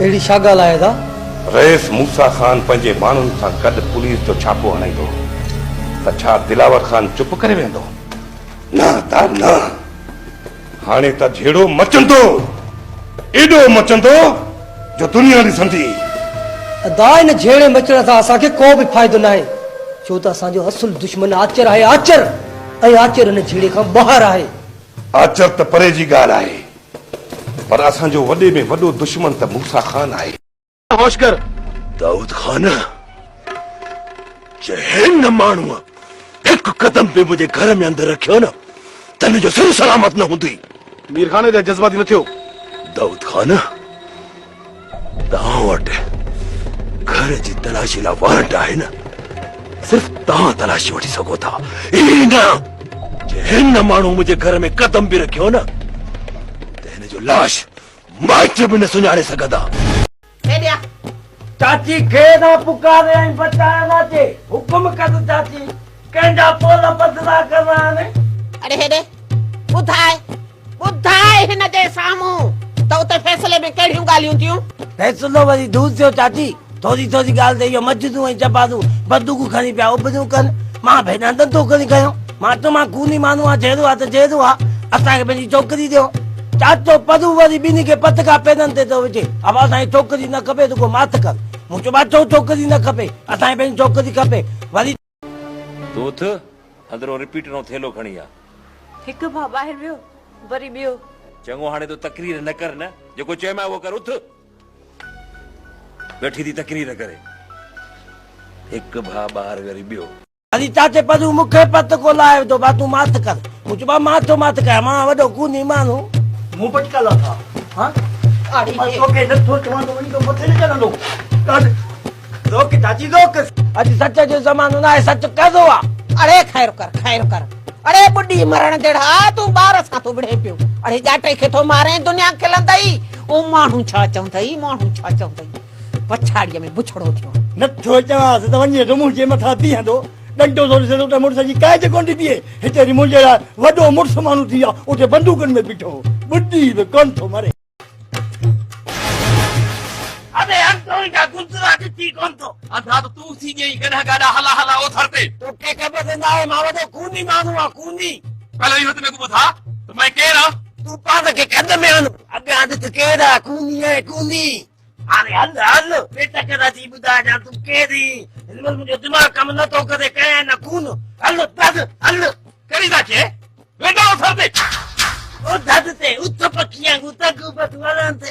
اهڙي ڇا ڳالهه آهي ادا؟ رئيس موسيٰ خان پنهنجي ماڻهن سان گڏ پوليس جو ڇاپو هڻائيندو ته ڇا دلاور خان چپ ڪري ويهندو؟ نه ادا نه، هاڻي ته جهيڙو مچندو، ايڏو مچندو جو دنيا ڏسندي. ادا ان جهيڙي مچڻ سان اسان کي ڪو به فائدو ناهي، ڇو ته اسان جو اصل دشمن آچر آهي، آچر! ۽ آچر ان جهيڙي کان ٻاهر آهي. آچر ته پري جي ڳالهه آهي، پر اسان جو وڏي ۾ وڏو دشمن ته موسيٰ خان آهي. هوش ڪر. دائود خان، جي هن ماڻهوء هڪ قدم به منهنجي گهر ۾ اندر رکيو نه ته هن جو سر سلامت نه هوندي. مير خان، ايڏا جذباتي نه ٿيو. دائود خان، توهان وٽ گهر جي تلاشي لاء وارنٽ آهي نه؟ صرف توهان تلاشي وٺي سگهو ٿا. ائين نه، جي هن ماڻهو منهنجي گهر ۾ قدم به رکيو نه ته هن جو لاش مائٽ به نه سڃاڻي سگهندا. هيڏي آ. چاچي کي نه پڪاري ۽ بچائڻ نه اچي. حڪم ڪر چاچي، ڪنهن جا پول پڌرا ڪرڻا آهن. اڙي هيڏي ٻڌاء، ٻڌاء هن جي سامهون ته اتي فيصلي ۾ ڪهڙيون ڳالهيون ٿيون. فيصلو وري دور ٿيو چاچي. ٿوري ٿوري ڳالهه تي اهو مسجدون ۽ چپاتون بندوقون کڻي پيا اڀريون ڪن. مان به هيڏانهن ڏندو کڻي کنيو. مان چيو مان خوني ماڻهو آهيان، جهيڙو آهي ته جهيڙو آهي، اسان کي پنهنجي ڇوڪري ڏيو. چاچو پرو وري ٻنهي کي پتڪا پيرن تي ٿو وجهي. ابا اسان کي ڇوڪري نه کپي رڳو ماٺ ڪر. مون چيو ڀاء ڇو ڇوڪري نه کپي، اسان کي پنهنجي ڇوڪري کپي. وري. تون اٿ، اندرون رپيٽرون ٿيلهو کڻي آ. هڪ ڀاء ٻاهر ويو، وري ٻيو. چڱو هاڻي تون تقرير نه ڪر نه، جيڪو چيومانء اهو ڪر، اٿ. ويٺي ٿي تقرير ڪري. هڪ ڀاء ٻاهر وري ٻيو. وري چاچي پرو مون کي پتڪو لائي وڌو، ڀاء تون ماٺ ڪر. مون چيو ڀاء مان ڇو ماٺ ڪيان، مان وڏو خوني ماڻهو. مون پٽڪا لاٿا ها مان توکي نه ٿو چوان ته وڃي تو مٿي نه چڙهندو. روڪ چاچي روڪ. اڄ سچ جو زمانو ناهي، سچ ڪرو آ. اڙي خير ڪر خير ڪر. اڙي ٻڏي مرڻ جهڙا تون ٻار سان ٿو وڙهين پيو. اڙي ڄاٽي کي ٿو مارين دنيا کلندئي. او ماڻهو ڇا چوندئي ماڻهو ڇا چوندئي. پڇاڙيء ۾ بڇڙو ٿيو. نه ٿو چوانس ته وڃي ٿو منهنجي مٿان بيهندو. ڏنڊو ٿو ڏسي ته اتي مڙس جي ڪائي ته ڪونه ٿي بيهي. هتي وري منهنجي لاء وڏو مڙس ماڻهو ٿي ويو آ، اتي بندوقن ۾ بيٺو هو. ٻڏي به ڪونه ٿو مري. اڙي انڌو ئي ڪا گذرا ڏٺي ڪونه ٿو. انڌا ته تون ٿي ڳئين گڏهه گاڏا هلا هلا اوٿر تي. توکي خبر ناهي مان وڏو خوني ماڻهو آهيان خوني. پهلو اهو ته ميڪون ٻڌاء ته مين ڪير آن؟ تون پاڻ کي کڏ ۾ هڻ. اڳيان ڏس ڪير آ خوني آهي خوني. هاڻي هل هل پيٽ ڪرا ٿي ٻڌائجان تون ڪير آهين. هن مهل منهنجو دماغ ڪم نه ٿو ڪري ڪيائين نه خون. هل ڀڄ هل. ڪرين ٿا چئي ويندا اوٿر تي. او ڌڌ تي اٿ پکي وانگون تنگ بس وڻن تي.